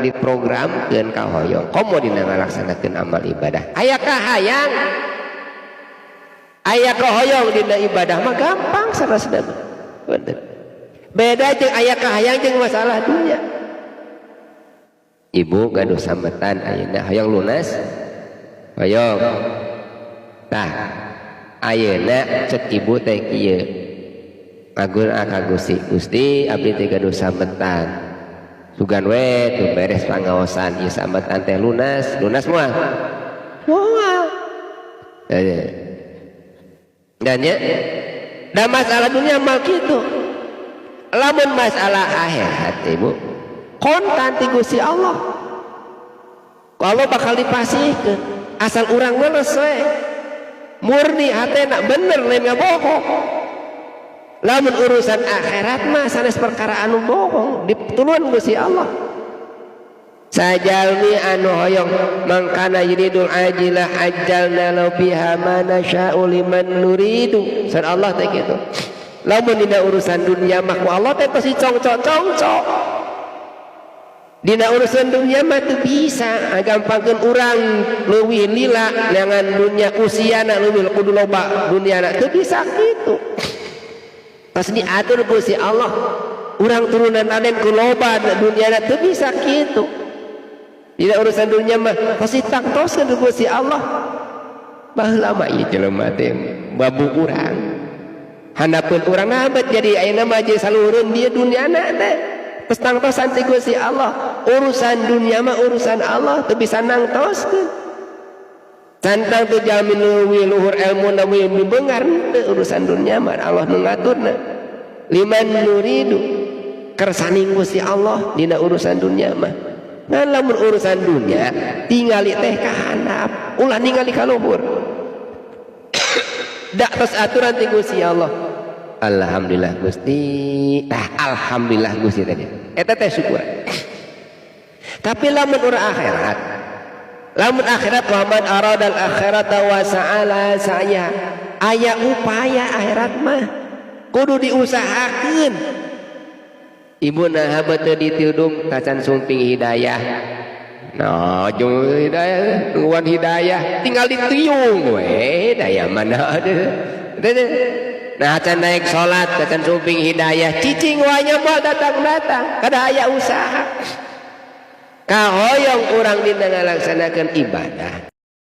urang diprogramkeun kahoyong, komo dina ngalaksanakeun amal ibadah. Aya kahayang, aya kahoyong dina ibadah mah gampang saleresna mah. Bener. Beda jeung aya kahayang jeung masalah dunia. Ibu gaduh sametan ayeuna, hoyong lunas, hoyong. Tah, ayeuna cek ibu teh kieu, ngagur ka Gusti, "Gusti, abdi teh gaduh sametan, sugan we tuh beres pangaosan ieu sametan teh lunas." Lunas moal? Moal. Dan ya da masalah dunia mah kitu. Lamun masalah akhirat, ibu, kontan ti Gusti Allah. Kalau bakal dipasihkeun asal urang leres we, murni hatena, bener, lain ngabohong. Lamun urusan akhirat mah sanes perkara anu bohong, ditulungan Gusti Allah. Sajalmi anu hoyong, man kana yuridul ajilah ajjalna lahu fiha ma nasya'u liman nuridu. Saur Allah teh kitu. Lamun dina urusan dunia mah ku Allah teh pasti congcok congcok. Dina urusan dunia mah teu bisa gampangkeun urang leuwih lila neangan dunia, usiana leuwih kudu loba duniana, teu bisa kitu. Pas diatur ku si Allah, urang turunan aden ku loba duniana, teu bisa kitu. Dina urusan dunia mah pasti tangtoskeun ku si Allah. Baheula mah ieu jelema teh babu urang, handapeun urang abet, jadi ayeuna mah jeung saluhureun dia duniana teh. Terus tangtosan ti Gusti Allah. Urusan dunia mah urusan Allah, teu bisa nangtoskeun. Santang teu jalmi leuwih luhur ilmu, leuwih beungar teu, urusan dunia mah Allah nu ngaturna. Liman nuridu, kersaning Gusti Allah dina urusan dunia mah. Ngan lamun urusan dunia tingali teh ka handap, ulah ningali ka luhur. Dak tos aturan ti Gusti Allah. Alhamdulillah, Gusti. Tah, alhamdulillah, Gusti tadi. Eta teh syukur. Tapi lamun urang akhirat, lamun akhirat, wa man aradal akhirata wa sa'ala sa'ya, aya upaya. Akhirat mah kudu diusahakeun. Ibu, nah, betul ditudung tacan sumping hidayah. Nah, jeung hidayah, nungguan hidayah, tinggal ditiung we hidayah mana ada. Nah, can naik salat, tacan sumping hidayah, cicing wae moal datang-datang, kada aya usaha. Kahoyong urang dina ngalaksanakeun ibadah.